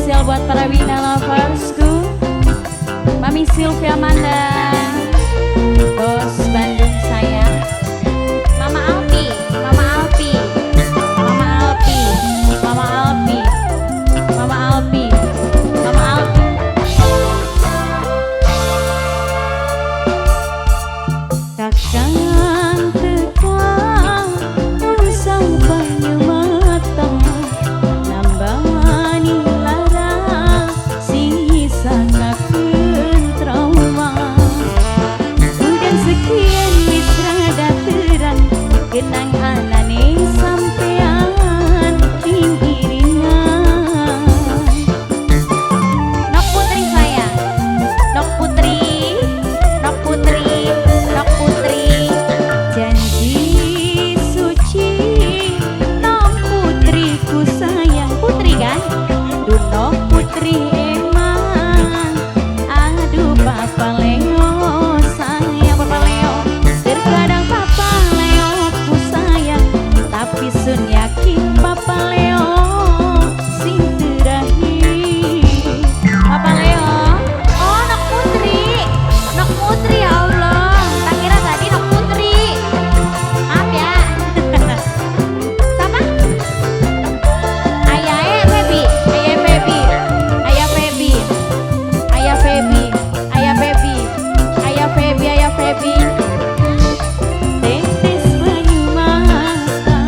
Spesial buat para Wina loversku, Mami Sylvia Manda, Bos Bandung sayang, Mama Alpi, Mama Alpi, Mama Alpi, Mama Alpi, Mama Alpi, Mama Alpi. Kakang teka usang banyu mata nambani lara sisakaken trauma. Udan sekian wis rada terang kenang anane sampean ing iringan. Nok Putri sayang, Nok Putri, Nok Putri, Nok Putri, janji suci Nok Putriku sayang. Putri kan? Duh Nok Putri emang. Aduh Papa Leo sayang, Papa Leo. Terkadang Papa Leo ku sayang, tapi sun yakin Papa Leo sing terakhir. Papa Leo. Oh, Nok Putri. Nok Putri ya Allah. Tak kira tadi Nok Putri. Maaf ya. Siapa? Ayah Febi, Ayah Febi, Ayah Febi, Ayah Febi, Ayah Febi, Ayah Febi, Ayah Febi. Tetes banyu mata.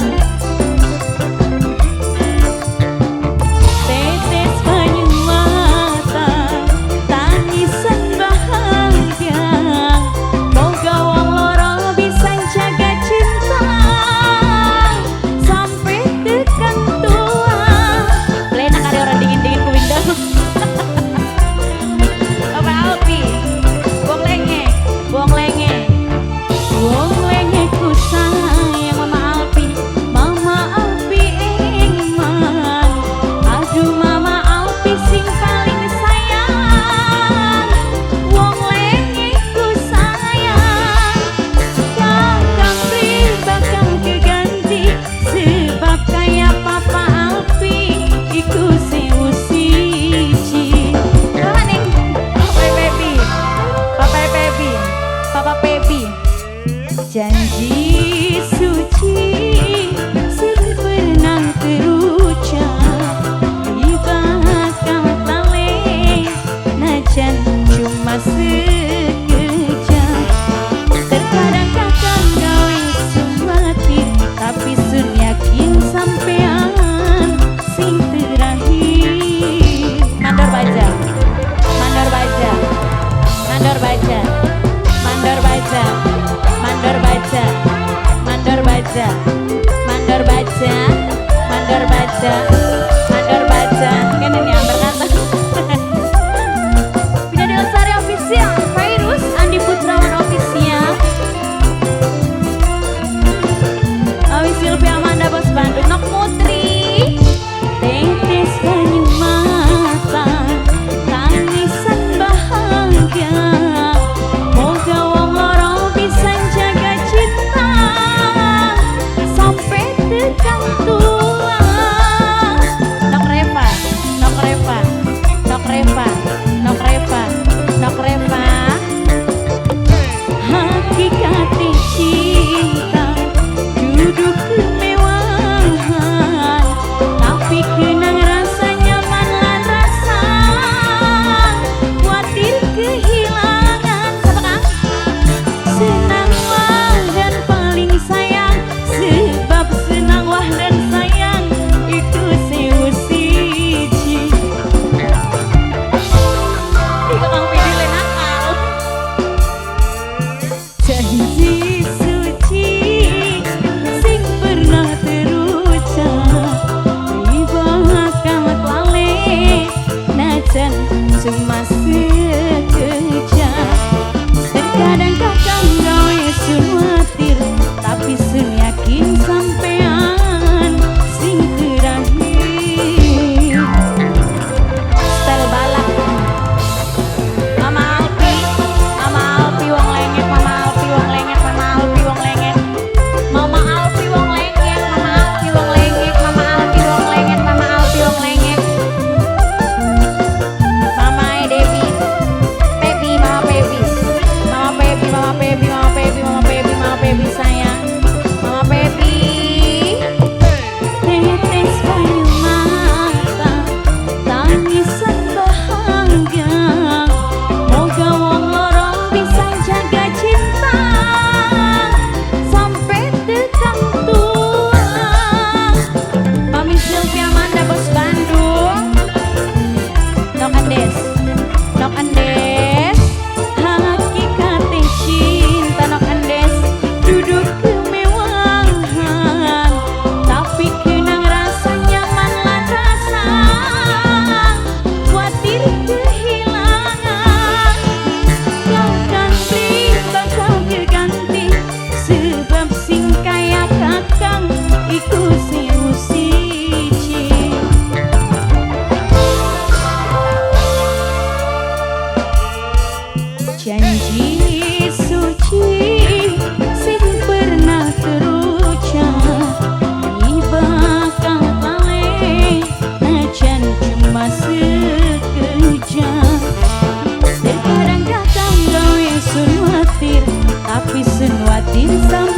Cinta.